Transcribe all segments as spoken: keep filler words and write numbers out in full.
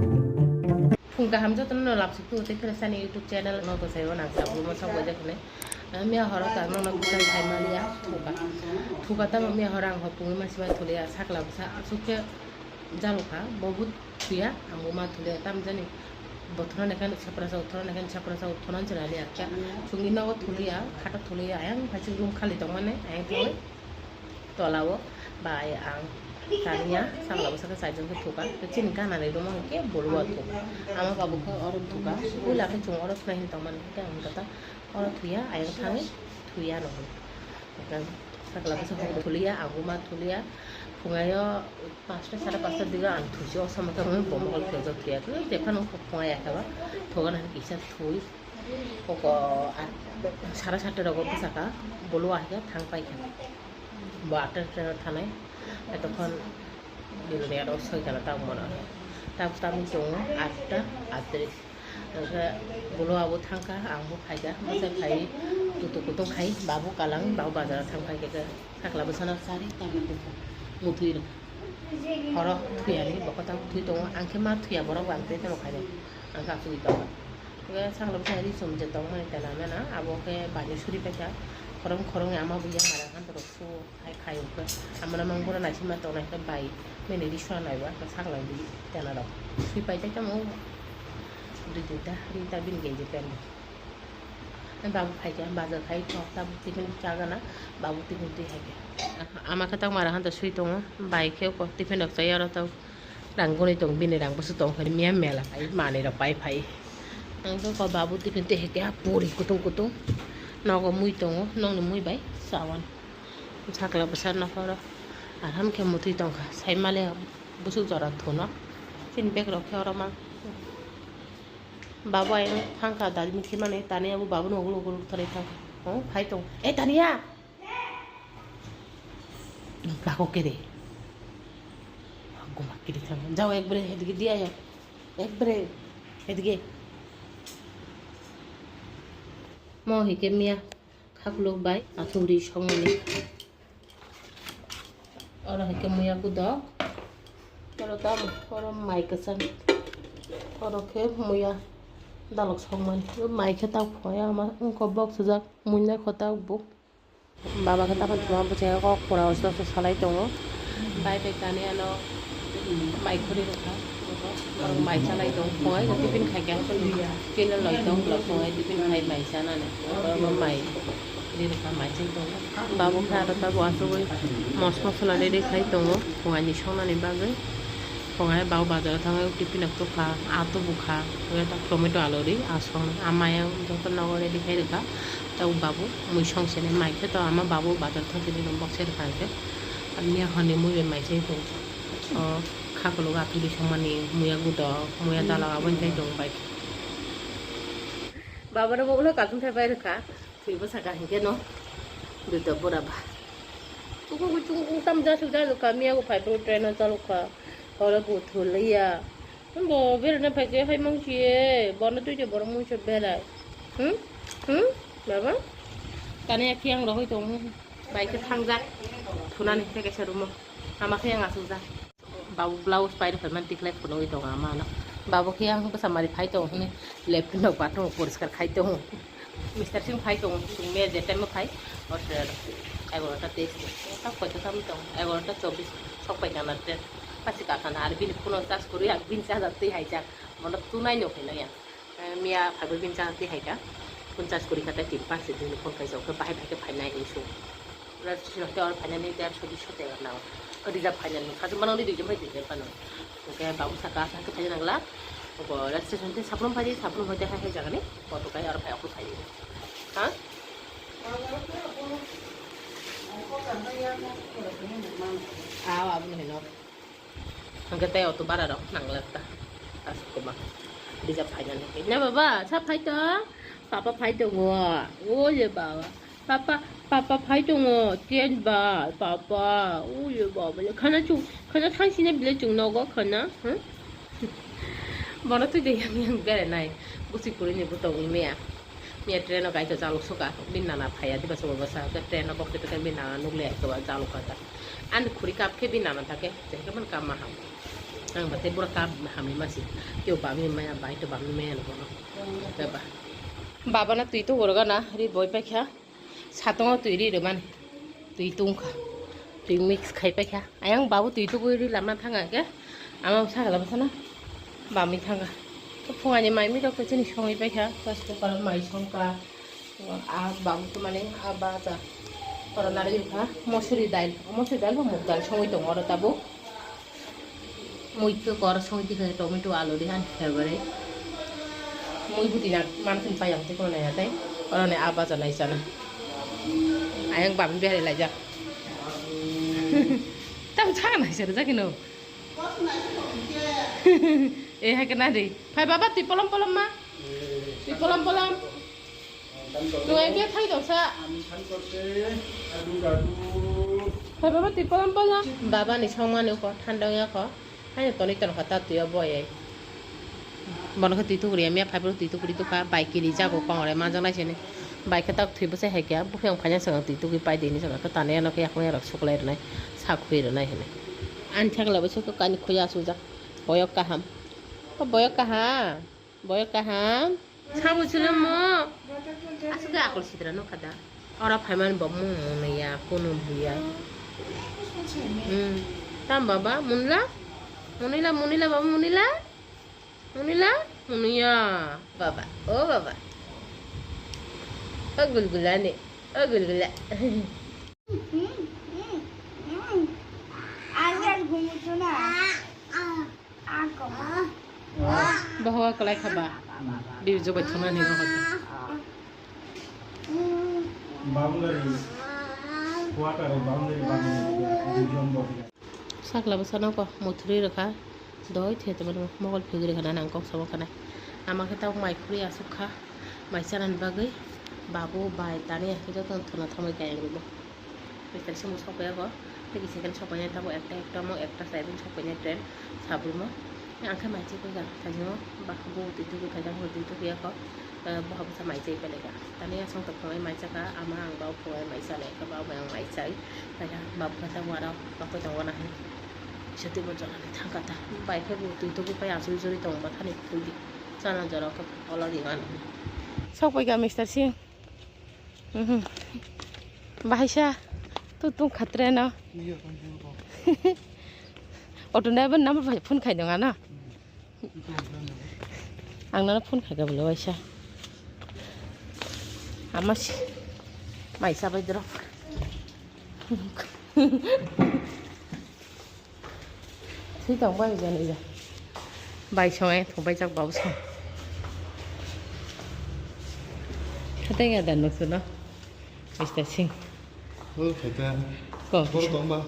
Phung kaham jotono no lapsuk tu tei kheno sani YouTube channel no to sayo nang sa bumo sok baja khne. Miya horo ta no no bukan khai maliya thuka. Thuka ta miya horo ang ho pungwi masi ma thuliya sakla bwsa asuk khe jalukha bo but thuya ang bo ma thuliya tam jani bothora nekhan sapra sa uthora nekhan sapra sa uthora chana liya kya. Chungi no thuliya khata thuliya ayang phai chuk room khali tong mane ayang thangwi. Tola o bai ang taniya sakla bwsa khe chaijak khe thuka. Chini gana ni room o hwnkhe bolu o thuka. Ama babu khe oro thuka. Puila khe chwng oro thwna hin tongmani hwnkhe ang kata oro thuya ayang thangwi thuya no hwn. Sakla bwsa hok thuliya ang buma thuliya. Phungayo pasta sara pasta diga ang thusi o sama khe bo mokol phiyajak thuya khe jephano phunga ya khe ba thuga na kisa thui. Koko sara satta rogo bwsaka bolu ahya thang paikha. Bo atta train o thanai, etokhon Bilonia aro soi gana tamo mano. Tab tamo tongo atta atris. Hwnkhe bolo abo thangkha, ang bo phaikha, bwsai phai kutung kutung khai, babu kalang, babu bazaro thang paikha, sakla bwsano chari tamo muthwi rwkha. Horo thwiyani bo kwtal thwi tongo, ang khe ma thwiya borok bo ang tei tamo khainai, ang khe asugwi tongkha. Hwnkhe sakla bwsai ri chum je tongmani tela mena, abo khe baini suri paikha, khorong khorong ama bo yang mara han rok su. Hai khai hwnkhe amano mang bura naisingma tongnai khe bai bini ri swnam naiba khe saklang di tela rok sui pai tei tamo dui tinta ri ta bini genji pant rok. Babu phaikha bazar khai thok tabuk tiffin chagana babu tiffin twi haikhe. Ama khe tang mara hanta sui tongo bai khe tiffin rok chai aro tau rang gwnwi tong bini rang bwswk tong khe miya mela pai manwi rok pai phai. Ang khe ko babu tiffin twi haikhe puri kutung kutung nogo mui tongo nokni mui bai chawan. Sakla bwsa nokhoro aham khe mwtwi tongkha, saimale bwswk jora thuno. Chini bag rok khe oro ma. Babu ayang thangkha, dadi mikir mani, tani abo babu no ugul ugul thani thangkha. Oh, phai tong. Eh, Tania! Bako kere. Guma kiri thangkha. Jao, ekbare hedige diya ya. Ekbare hedige. Mo hike miya. Khakluk bai asugri songmani. Oro hai khe muya gudok. Oro tamo, oro mai kwchang. Oro khe muya dalok songmani. Mai khe tak phai ama wngkha bok sujak muina khotak bo. Baba khe tamo thuma bwsai kok pura osto osto salai tongo. Bai bai kani ano mai khuri rwkha. Borok mai chalai tong phungai tiffin khai khe ang phunukya. Kino loi tong borok phungai tiffin khai mai chanani. Borok mai ri rwkha mai chai tongo. Babu khe aro tabuk achugwi mos mosola ready khai tongo phungai ni songnani bagwi. Phungai babu bazaro thangwi tiffin rok tubukha, ah tubukha, tomato alu ri asong ah maya joto nogo ready khai rwkha. Tabuk babu mui song sene mai khe to ama babu bazaro thang sene box se rwkha hwnkhe. Ani ya hwnwi mui bai mai chai tongo. O khakolok aphili songmani muya gudok, muya dalok aboni tai tong bai. Baba no bo ulo kasung thai bai rwkha. Thwi bwsaka hinkhe no. Duita bura ba. Kuku kuchung tam jasuk jasuk kha miya bo phai phuru train o chalok kha. Horo bo thuliya. Bo berana phai khe hai mangsi ye. Bono twi je borok mungsa berai. Hmm? Hmm? Baba? Tani ya kiyang rohoi tong. Bai khe thangjak. Thunani khe kaisa room o. Ama khe yang asukjak. Babu blouse pai rwkha man tiklai phunugwi tongo ama no. Babu khe yang bwsa mari phai tongo hwnwi latrine rok bathroom rok poriskar khai tongo. Mister Singh phai tongo, chwng miya je time o phai, o se egarota teis ni. Ta koito tamo tongo, egarota chobbish sok pai kana train. Pasi kakana, ar bini phone o charge kwrwi, ar bini charger twi hai jak. Mono tunai no khaina ya. Eh, miya phaibo bini charger twi hai ka. Phone charge kwrwi kha tei tin pass ni phone kaisa, o khe bahai bahai khe phainai hinwi sung. Oro station hwnkhe oro phainani derso duiso tera nango. Reserve phainani sajwk mano, reserve phai reserve phano. Hwnkhe babu saka aswk khe phaina nangla. Oko oro station tei saplum phaidi, saplum hwnkhe hai hai jagani auto kai oro phai, oro phai. Ha? Aw, abono hino. Hwnkhe tei auto bara rok nangla ta. Aswk kwbang. Reserve phainani. Na baba, sa phai to? Papa phai tongo. O ye baba. Papa, papa phai tongo, train bai, papa, uye baba le, khana chu, khana thangsina bile chwng nogo khana, hmm? Bono twi de yang yang berenai, busi kwrwi ni bwtong ni miya, miya train o kaisa chalok suka, bini nana phaiya diba sobo bwsa, train o kok twi twi bini nana nukle ai kwba chalok kha ta, ani khuri kap khe bini nana thake, je khe man kap ma ham. Ang ba tei bura kap hamni masi. Yo bami maya, bai to bami maya no bono. Baba. Baba na twi to gurga na, ri boi paikha. Satongo twi ri rwmani. Twi tungkha. Twi mix khai paikha. Ayang babu twi tugwi ri lamna thanga ke. Ama sakala bwsano bami thanga. To phungani mai mi rok to chini songwi paikha. Rice cooker mai songkha. A babu to mane a baja. Oro nari kha. Mosuri dal. Mosuri dal bo muk dal songwi tongo oro tabuk. Mui khe kor songwi tikha tomato alu de ani favorite. Mui buti na mankhun payang te kono naya tai. Oro ne a baja nai chana. Ayang bam bihari laijak. Tam chana nai sir jakino. E hai kana de. Phai baba twi polom polom ma. Twi polom polom. Nwng khe thai tongsa. Hai baba twi polom polom. Baba ni songmani kho thandong ya kho. Hai toni ton kho ta twi o boye. Bono khe twi tugri ya miya phai twi tugri tukha bai kiri jago kong re manjak nai sini. Bai khe tak twi bwsai hai kya buphe ang phaina swngo twi tugri pai dini swngo khe tani ano khe yakung ya rok suklai rwnai sak khui rwnai hini. Ani thakla bwsai khe kani khuya asujak boyok kaham. O boyok kaham. Boyok kaham. Sabo chwla mo. Aswk khe akol sitra nukha da. Ora phaimani bo mung mung ya, kunu buya. Hmm. Tam baba, munla? Munila, munila, baba, munila? Munila? Munuya. Baba, o baba. O gulgula ni. O gulgula. Bahwa kelai khaba. Biu jobai thuna ni rohor. Boundary, quarter boundary bangni duijon bo. Sakla bwsano ko muthuri rwkha, doi the tongmani mogol phigwi rwkha nang kok samo khana. Ama khe tabuk mai khuri aswk kha, mai chanani bagwi babu bai tani hai khe jotono thuna thangbai kha yang rwbo. Mister Singh bo sokpaiya kho, tei kisa khe sokpainai tabuk ekta ekta omo ekta side o sokpainai train sabruma. Ang khe mai chai kha, thaisimo bo twi tugwi phaikha, bo twi tugwi ya kho. Eh, boha bwsa mai chai pele kha. Tani aswng tong phunai mai chakha, ama ang bau phunai mai chale kha, bau bai ang mai chai. Paikha bau kha ta wara, bakoi ta wana hai. Sotwi bo jolani thangkha ta. Bai khe bo twi tugwi pai aswk jori tong ba thani phui di. Chana jora khe ola di mano. Sok pai kha Mister Singh. Mhm. Bahai sa, tu tung khatre no. Auto driver number bai phone khai dong ano. Ang nono phone khaikha bwlai waisa. Ama si mai chabai drop. Swi tong bai jani ja. Bai song ai thong bai jak babu song. Hatai ga dan nuksu no. Mister Singh. Hol khaita. Ko. Bor tong ba.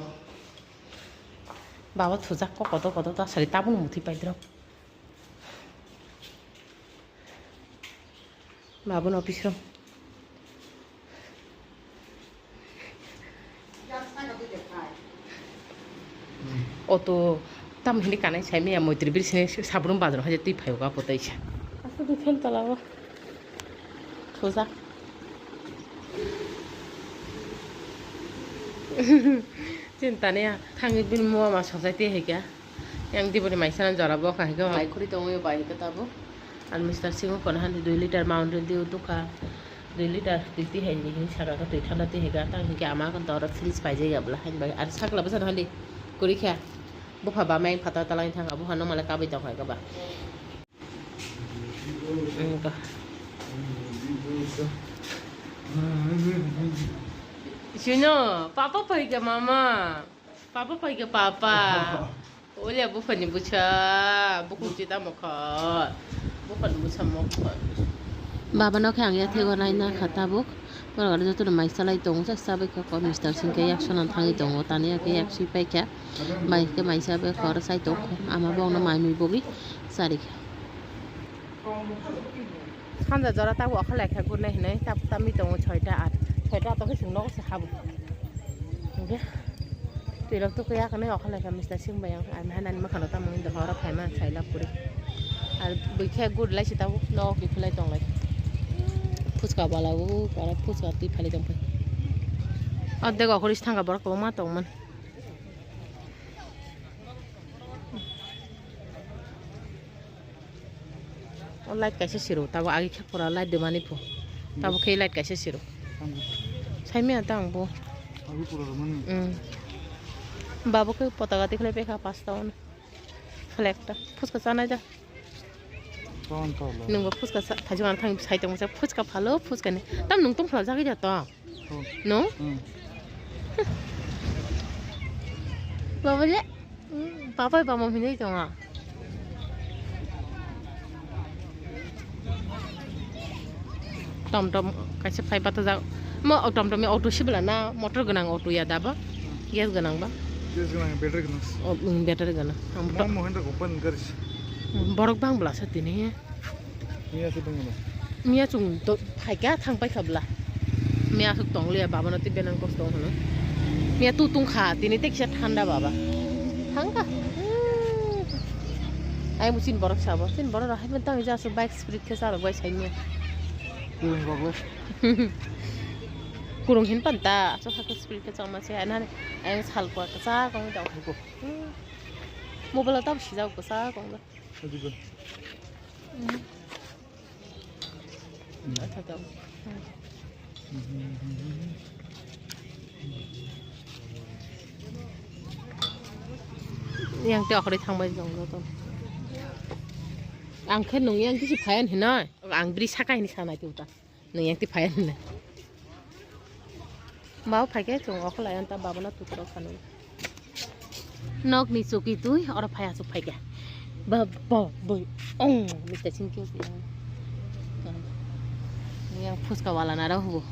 Baba thujak kok kotor kotor ta sari tabuk muthwi paidrop. Baba no office rok. Auto tam hindi kanai sai maya moitri bir sini sabrum bazar haja twi phayo ga potai sa. Aku di fan tala o. Thujak. Chinta niya, thangwi bini mua ma sojai twi hai kha. Yang diboni maisa jora bo kha hai kha. Mai khuri tongwi bai kha tabuk. Ar Mister Singh kono hani dui liter Mountain Dew tukha. Dui liter twi twi hai ni hin saka kha twi thanda twi hai kha. Tang hinkhe ama khan toro fridge paijak ya bwla hain bai. Ar sakla bwsa hali kwrwi kha. Bupha ba mai phatha talai thang abo hano male kabui tong hai kha ba. Wngkha. Sino, papa phaikha mama. Papa phaikha papa. Olia buphani bwsa, bukhuk chita mokho. Buphani bwsa mokho. Baba no khe ang yathego naina kha tabuk. Borok jotono mai chalai tongo, sa chabai kha ko Mister Singh khe yak sona thangwi tongo, tani khe yak sui paikha. Bai khe maisa bai khoro sai tongkha, ama bokno mai mui bogwi charikha. Sanja jora tabuk okha laikha gurnai hinwi tabuk tamwi tongo soita at, soita at khe chwng nogo se habo. Hinkhe twirok tukui ya hinwi okha laikha Mister Singh bai ang, ang hai nani mwkhano tamo wngwi dophang oro phaima sai lab kwrwi. Ar bwikhe gur lai se tabuk nogo kiphilai tonglai. Phuchka bala o, oro phuchka twi phalwi tongphai. Ordek okhorwi se thangkha borok kwbangma tongmani. Light kaisa siro, tabo agi khe pura light de mani pho. Tabo khe light kaisa siro. Saimya ta ang bo. Agi pura romani. Mm. Babo khe potaka tikhlai pekha pasta on. Flag ta. Phuska chanai da. Ton to lo. Nungbo phuska sa, thaji wan thang sai tong sa phuska phalo phuska ni. Tam nung tong phalo jagi ja to. No? Hmm. Baba le. Hmm, papa ba mom hinai tonga. Tom tom kaisa phai bata jak. Mo tom tom auto sibla na motor gwnang auto ya da ba? Gas gwnang ba? Gas gwnang, battery gwnang. Oh, hmm, battery gwnang. Ang mo to- Mahindra company gari. Hmm, borok bang bla sa tini. Miya se tong na. Miya chung to phaikha thang paikha bla. Miya aswk tong liya baba no tei benang kosto hwno. Miya tu tong kha tini tei kisa thanda baba. Thang kha. Ai musin borok sabo. Sin borok rok hai tang ja su bike speed khe sa rok bai sai miya. Kurung rok le. Kurung hin pan ta. So ha speed khe chama se. Ai na ai sal kwa sa kong dong. Niko. Mobile ta sijak ko sa kong. Adiba. Yang te okhoroi thangbai jong joto. Ang khe nung yang kisi phayan hinai. Ang bri saka hini sanai tuta. Nung yang ti phayan hinai. Mau phaikhe chwng okhorlai anta babana tukrok khanwi. Nokni chukitwi oro phai aswk phaikha. Ba, ba, boi, ong, Mister Singh khe yang phuska wala naro hubo.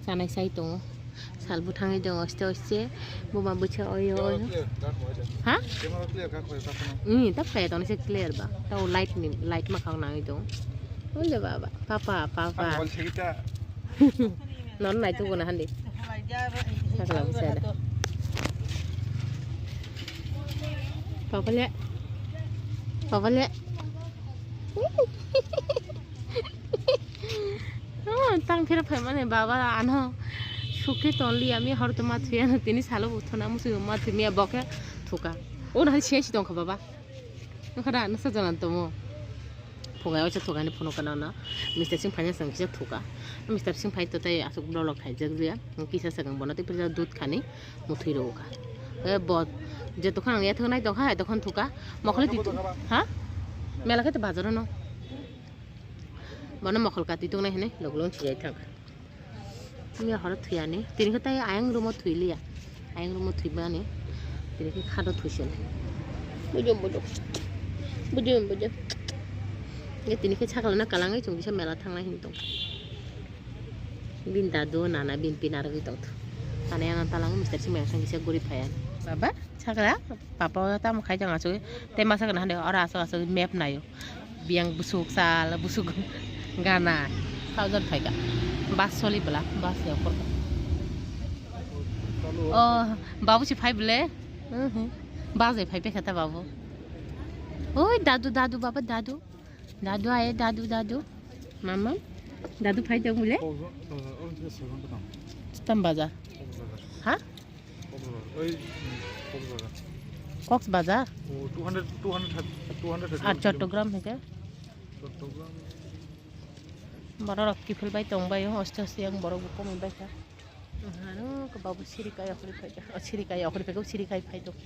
Chanai sai tongo. Sal bwthangwi tongo oste oste. Buma bwsa oyo oyo. Ha? Ni ta phai tongo se clear ba. Ta light ni, light ma khang nangwi tongo. Oi le baba, papa, papa. Nono naituguna handi. Sakla bwsa da. Papale. Papale. Oh, tang phira phaimani baba ano. Sukhe tonli ami hor to mathuya tini salo buthona musu mathumiya boke thuka. Oh, nahal siya si tongkha baba. Nokha da nasa jalan tomo. Phugai ocha thukani phunukha nono. Mister Singh phaina chwng kisa thuka. Mister Singh phai to tei aswk bolok thaijak liya. Kisa swkang bono tei phirjak dud khani muthwi rwkha. E bo je tokhan ang yathok nai tokha, hai tokhan thuka. Mokholi twi ha? Mela khe to bazar no. Bono mokhol kati tongnai hinwi log log thwijai thangkha. Miya horo thwiyani. Tini khe tai ayang room o thwiliya. Ayang room o thwimani. Tini khe khado thwisini. Bujum, bujum. Bujum, bujum. Ye tini khe sakla na kalangwi chwng kisa mela thangnai hinwi tong. Bini dadu, nana, bini pina rwgwi tongtho. Tani ano talang Mister Singh bai kisa guri phaiya. Baba, sakla, papa o tamo khai tong asugwi. Tei masa gana hande oro asuk asuk map naio. Biyang busuk sal, busuk gana. Thousand phaika. Bus soli bwla, bus ya korka. Oh, babu si phai bwle. Mhm. Bus ya phai pekha ta babu. Oi, dadu, dadu, baba, dadu. Dadu aye, dadu, dadu. Mama, dadu phai tong bwle. Tam bazar. Ha? Kok Bazar. Oi, Kok Bazar. Kok Bazar? Oh, two hundred, two hundred, two hundred. Ar Chattogram hwnkhe? Chattogram. Borok rok kiphil bai tong bai, hoste hoste yang borok bo komwi bai kha. Ano khe babu siri kai okhori phai kha. Oh, siri kai okhori phai kha, siri kai phai tong.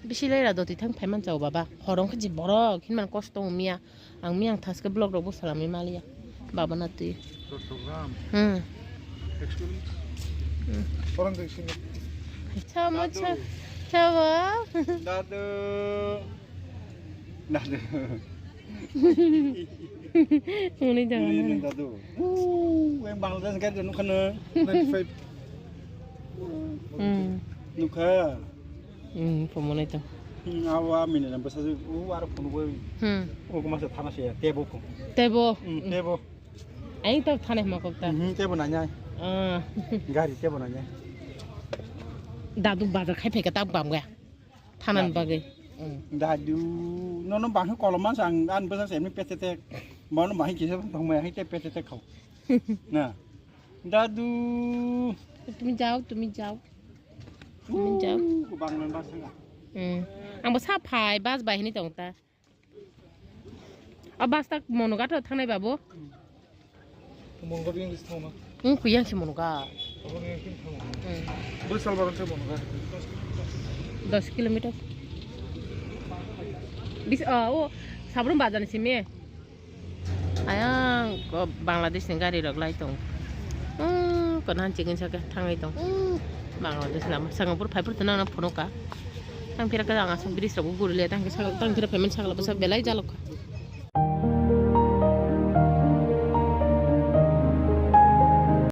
Bisi lera doti thang phai man chao baba. Horong khe je borok hinman kosto wngya. Ang miyang thaske vlog rok bo salamwi maliya. Baba na twi. Chattogram. Hmm. Experience. Hmm. Orang ke sini. Chamo cha. Dadu. Chabo. Dadu. Dadu. Ini jangan. Ini dadu. Uh, yang Bangladesh kan nukha na. Ninety five. Hmm. Nukha. Hmm, pemonai to. Hmm, awa mini na basa u aro phone goi. Hmm. O ko masa thana se tebo ko. Tebo. Hmm, tebo. Ai to thana ma ko ta. Hmm, tebo na nyai. Ah. Gari tebo na nyai. Dadu bazar khai pheka ta bam ga. Thanan bagwi. Hmm. Dadu nono bang kolom ma sang an basa se mi pete te. Mono bang kisa thong ma hai te pete te khau. Na. Dadu. Tumi jao, tumi jao. Tumi jao. Uh, bang nang bas nga. Hmm. Ang bo sa phai bas bai hini tong ta. A bus tak Monogat thangnai babu. Monogat yang sih thauna. Hmm, kuyang si Monogat. Abang yang kim thauna. Hmm. Bus salbaran se Monogat. Dos kilometer. Bis, ah, oh, Sabrum bazar ni simi. Ayang ko Bangladesh ni gari rok lai tong. Hmm, ko nan chicken saka thangai tong. Hmm, Bangladesh lama sangapur phaipur tuna na phono ka. Tang phira ka ang asam bridge rok gurule tang phira payment sakla basa belai jalok ka.